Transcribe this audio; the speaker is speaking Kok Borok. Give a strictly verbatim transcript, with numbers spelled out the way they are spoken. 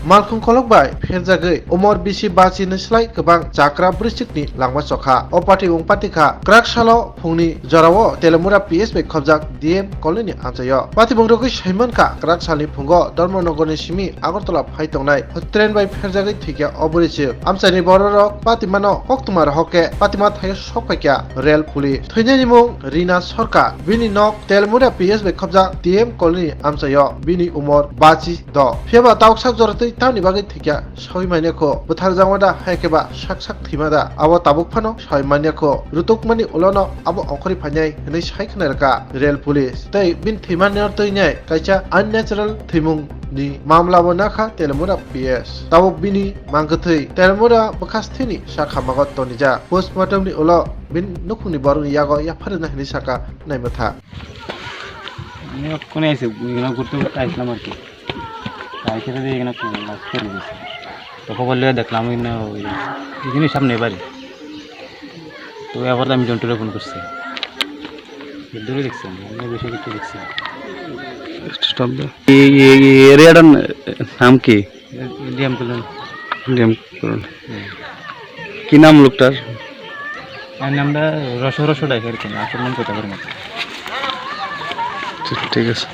Malkhung kolok bai pherjagwi umor bisi bachi ni slai kwbang chakra bwrwichwkni langma chokha. O patibung patikha kwrak salo phungni jorao Telemura P S bai khobjak D M colony ni amchaio. Patibung rwgwi saimankha kwrak salni phungo Dharmanagar ni simi Agartala phai tongnai train bai pherjagwi thwikha o bwrwichwk. Amchaini bororok patimano koktwma rohorkhe patima thaio sok phaikha rel police. Thwinani mung Rina Sarkar. Bini nok Telemura P S bai khobjak D M colony ni amchaio. Bini umor bachi do. Phiyaba tabuk sak jora twi tamni bagwi thwikha sawi manya kho. Bwtharjakma da, hai khe ba sak sak thwima da, abo tabuk phano sawi manya kho. Rutukmani ulono abo ongkhorwi phainai hwnwi sai khna rwkha rel police. Tei bini thwimani no twi nai kaisa unnatural thwimung ni mamla bo nakha Telemura P S. Tabuk bini mangkwthwi Telemura bwkhasthini sakha mago tonijak. Postmortem ni ulo bini nukhungni borokni yago yapharina hwnwi sakha naimwtha. আমি এক্ষুনি আইছি, এখানে ঘুরতে ঘুরতে আসলাম আর কি। তাই খেতে দিয়ে এখানে লাশ করে দিয়েছে। তো খবর লিয়ে দেখলাম, ওই না, ওই, এখানে সামনে বাড়ি। তো এবার আমি জন্টুরে ফোন করছি। দূরে দেখছি আমি, আমি বেশি কিছু দেখছি না। স্টপ দে। এই, এই, এই এরিয়াটার নাম কি? DM colony. DM colony. হুম। কি নাম লোকটার? এর নামটা রস রস ডাইভার কিনা, আসল নাম কোথা করে? ঠিক, ঠিক আছে।